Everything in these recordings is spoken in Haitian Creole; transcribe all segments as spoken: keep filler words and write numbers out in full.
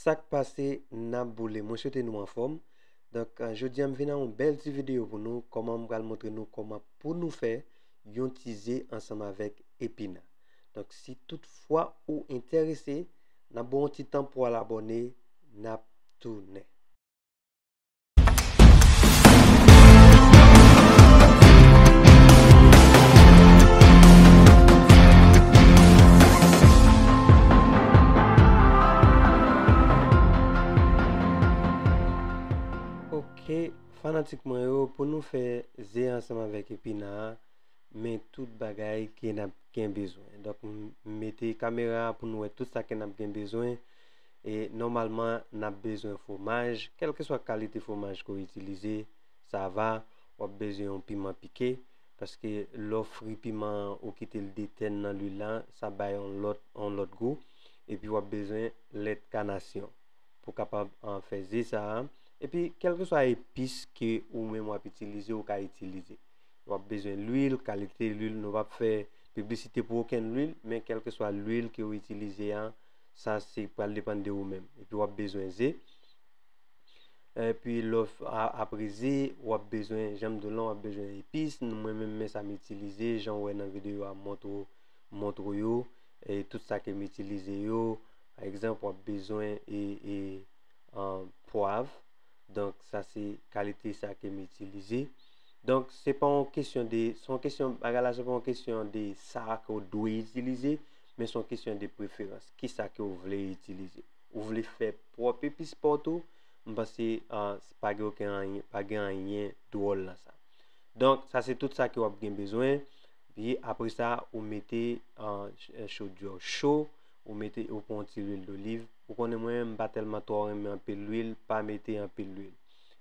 Sa k pase, n ap boule. Mwen swete nou anfòm. Donk, eh, jodi a m vin ak yon bèl ti videyo pou nou, kòman m pral montre nou kòman pou nou fè yon ti ze ansanm avèk epina. Donk, si toutfwa ou enterese, n ap ba w yon ti tan pou w al abòne, n ap tounen. Ok, fanatik mwen yo, pou nou fè ze ansanm avèk epina a, men tout bagay ke n ap gen bezwen. Donk, m mete kamera a pou nou wè tout sa ke n ap gen bezwen. E nòmalman, n ap bezwen fwomaj, kèlkeswa kalite fwomaj ke w itilize, sa va. W ap bezwen yon piman pike, paske lè w fri piman an, ou kite l detèn nan lwil la, sa bay yon lòt, yon lòt gou. Epi w ap bezwen lèt kanasyon pou kapab, ah, fè ze sa a. Epi, kèlkeswa epis ke ou menm w ap itilize, ou ka itilize. W ap bezwen lwil, kalite lwil, nou p ap fè piblisite pou okenn lwil, men kèlkeswa lwil ke w itilize a, sa se pral depann de ou menm. Epi w ap bezwen ze. Epi lè w f-, a-, apre ze, w ap bezwen, jan m di w lan, w ap bezwen epis. Mwen menm, men sa m itilize, jan w wè nan videyo a, m montre w, montre w yo, e tout sa ke m itilize yo. Pa egzanp, w ap bezwen e, e, ah, pwav. Donk, sa se kalite sa ke m itilize. Donk, se pa yon kesyon de, se yon kesyon, bagay la, se pa yon kesyon de sa ke w dwe itilize, men se yon kesyon de preferans. Kisa ke w vle itilize? Ou vle fè pwòp epis pa w tou? M panse, ah, pa gen okenn anyen, pa gen anyen dwòl nan sa. Donk, sa se tout sa ke w ap gen bezwen. Epi apre sa, ou mete, ah, ch-, chodyè w cho, ou mete, ou pran yon ti lwil doliv. Ou konnen mwen, m pa tèlman twò renmen anpil lwil, pa mete anpil lwil.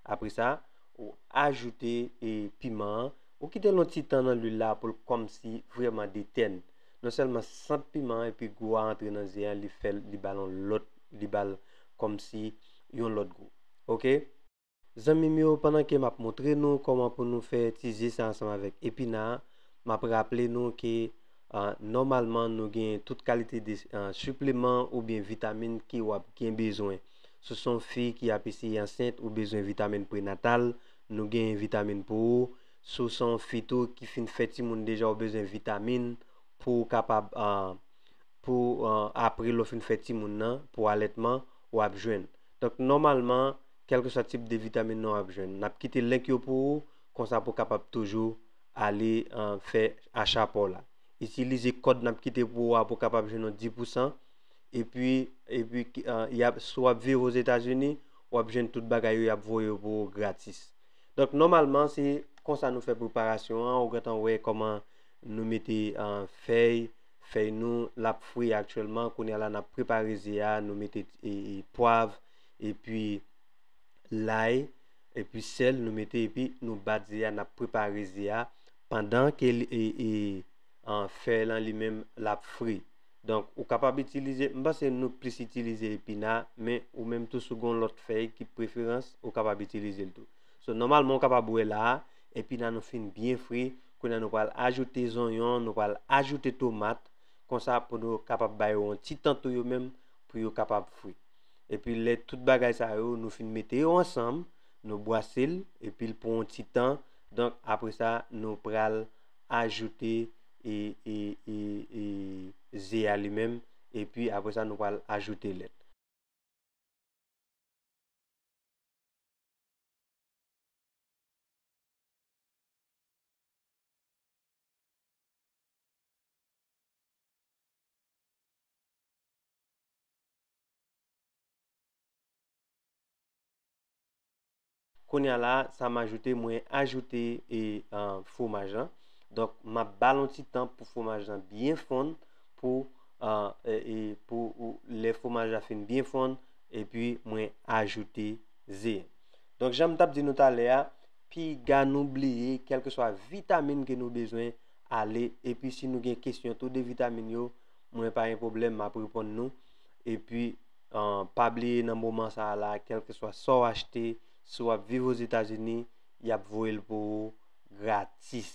Apre sa, ou ajoute, e, piman an. Ou kite l yon ti tan nan lwil la pou l kòmsi vrèman detèn. Non sèlman sant piman an epi gou a antre nan ze a, li fè l, li ba l yon lòt, li ba l kòmsi yon lòt gou. Ok? Zanmi m yo, pandan ke m ap montre nou kòman pou nou fè ti ze sa ansanm avèk epina a, m ap raple nou ke, ah, nòmalman, nou gen tout kalite de, ah, sipleman oubyen vitamin ke w ap gen bezwen. Si w se yon fi ki ap eseye ansent, ou bezwen vitamin prenatal, nou gen vitamin pou ou. Si w se yon fi tou ki fin fè timoun deja, ou bezwen vitamin pou w kapab, ah, pou, ah, apre lè w fin fè timoun nan, pou alètman, w ap jwenn. Donk, nòmalman, kèlkeswa tip de vitamin nan w ap jwenn. N ap kite link yo pou ou, konsa pou w kapab toujou ale, ah, fè acha pa w la. Itilize kòd n ap kite pou ou a pou w kapab jwenn yon dis pousan. Epi, epi, ah, y ap, si w ap viv Ozetazini, w ap jwenn tout bagay yo, y ap voye yo pou ou gratis. Donk, nòmalman, se konsa nou fè preparasyon an. Ou gentan wè kòman nou mete, ah, fèy, fèy nou, l ap fri aktyèlman. Kounye a la, n ap prepare ze a, nou mete, e, e, pwav, epi lay, epi sèl, nou mete, epi nou bat ze a, n ap prepare ze a, pandan ke li, e, e, ah, fèy lan li menm, l ap fri. Donk, ou kapab itilize, m panse nou plis itilize epina, men ou menm tou, si w gen yon lòt fèy ki preferans, ou kapab itilize l tou. So, nòmalman, ou kapab wè la a, epina nou fin byen fri. Kounye a, nou pral ajoute zonyon, nou pral ajoute tomat. Konsa, pou nou kapab ba yo yon ti tan tou yo menm, pou yo kapab fri. Epi, lè tout bagay sa yo, nou fin mete yo ansanm, nou bwase l, epi l pran yon ti tan. Donk, apre sa, nou pral ajoute, e, e, e, e, ze a li menm. Epi, apre sa, nou pral ajoute lèt. Kounye a la, sa m ajoute, mwen ajoute, e, ah, fwomaj lan. Donk, m ap ba l yon ti tan pou fwomaj lan byen fonn, pou, ah, e, e, pou ou, lè fwomaj la fin byen fonn, epi mwen ajoute ze. Donk, jan m t ap di nou talè a, piga nou bliye, kèlkeswa vitamin ke nou bezwen, ale, epi si nou gen kesyon tou de vitamin yo, mwen pa gen pwoblèm, m ap reponn nou. Epi, ah, pa bliye nan moman sa a la, kèlkeswa sa w achte, si w ap viv Ozetazini, y ap voye l pou ou gratis.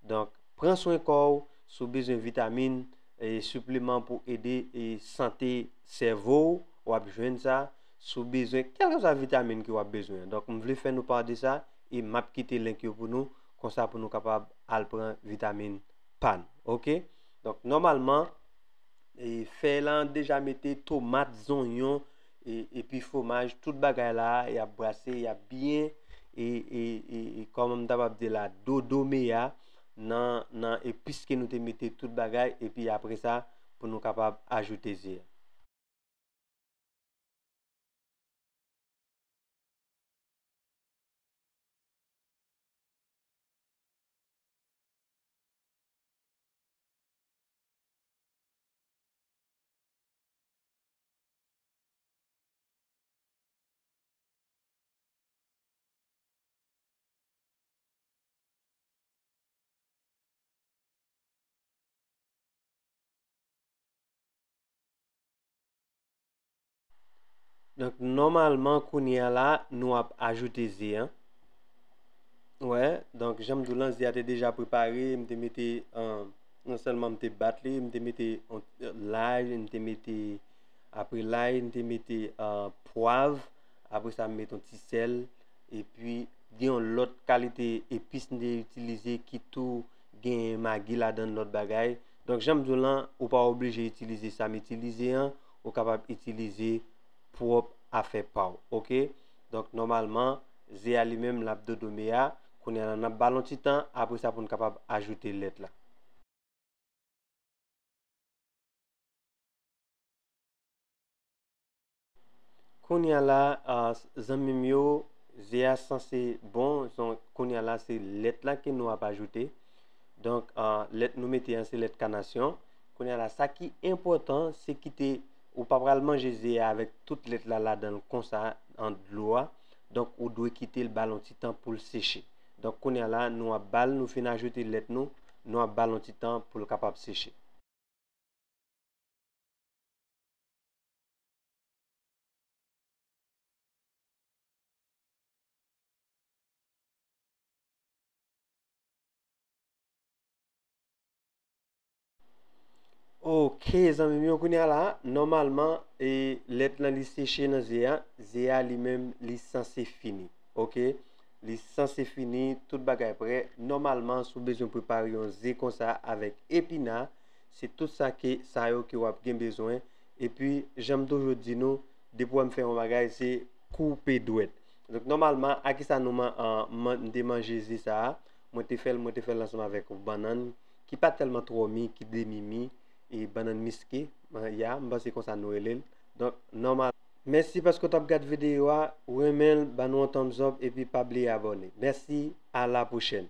Donk, pran swen kò w, si w bezwen vitamin, e sipleman pou ede e sante sèvo w, w ap jwenn sa. si w bezwen kèlkeswa vitamin ke w ap bezwen. Donk, m vle fè nou pa de sa, e m ap kite link yo pou nou, konsa pou nou kapab al pran vitamin pa n, oke? Donk, nòmalman, e fèy la deja mete tomat, zonyon, e, epi fwomaj, tout bagay la, y ap brase, y ap byen, e, e, e, e kòman m ta pab di la, dodo meya nan, nan epis ke nou te mete tout bagay, epi apre sa, pou nou kapab ajoute ze a. Donk, nòmalman, kounye a la, nou ap ajoute ze a. Wè, donk, jan m di w lan, ze a te deja prepare, m te mete, euh, non sèlman m te bat li, m te mete on, lay, m te mete, apre lay, m te mete, euh, pwav, apre sa, m mete on ti sèl, epi gen yon lòt kalite epis m te itilize ki tou gen magi ladan l, lòt bagay. Donk, jan m di w lan, ou pa oblije itilize sa m itilize an, ou kapab itilize pwòp afè pa w, oke? Donk, nòmalman, ze a li menm, l ap dodo meya. Kounye a la, n ap ba l yon ti tan, apre sa, pou n kapab ajoute lèt la. Kounye a la, ah, zanmi m yo, ze a sanse bon, zon-, kounye a la, se lèt la ke nou ap ajoute. Donk, ah, lèt nou mete an, se lèt kanasyon. Kounye a la, sa ki enpòtan, se kite ou pa pral manje ze a avèk tout lèt la ladan l konsa, an dlo a. Donk, ou dwe kite l ba l yon ti tan pou l seche. Donk, kounye a la, nou ap ba l, nou fin ajoute lèt nou, nou ap ba l yon ti tan pou l kapab seche. Ok, zanmi m yo, kounye a la, nòmalman, e, lèt lan li seche nan ze a, ze a li menm, li sanse fini. Ok, li sanse fini, tout bagay prè. Nòmalman, si w bezwen prepare yon ze konsa avèk epina, se tout sa ke, sa yo ke w ap gen bezwen. Epi, jan m toujou di nou, depi w wè m fè yon bagay, se koupe dwèt. Donk, nòmalman, a kisa nou man-, an, man-, m te manje ze sa a? Mwen te fè l, mwen te fè l ansanm avèk bannann ki pa tèlman twò mi, ki demi mi, e bannann miske, ya, m panse konsa nou rele l. Donk, nòmal. Mèsi paske w t ap gad videyo a, renmen l, ban nou yon thumbs up, epi pa bliye abòne. Mèsi, a la pwochèn.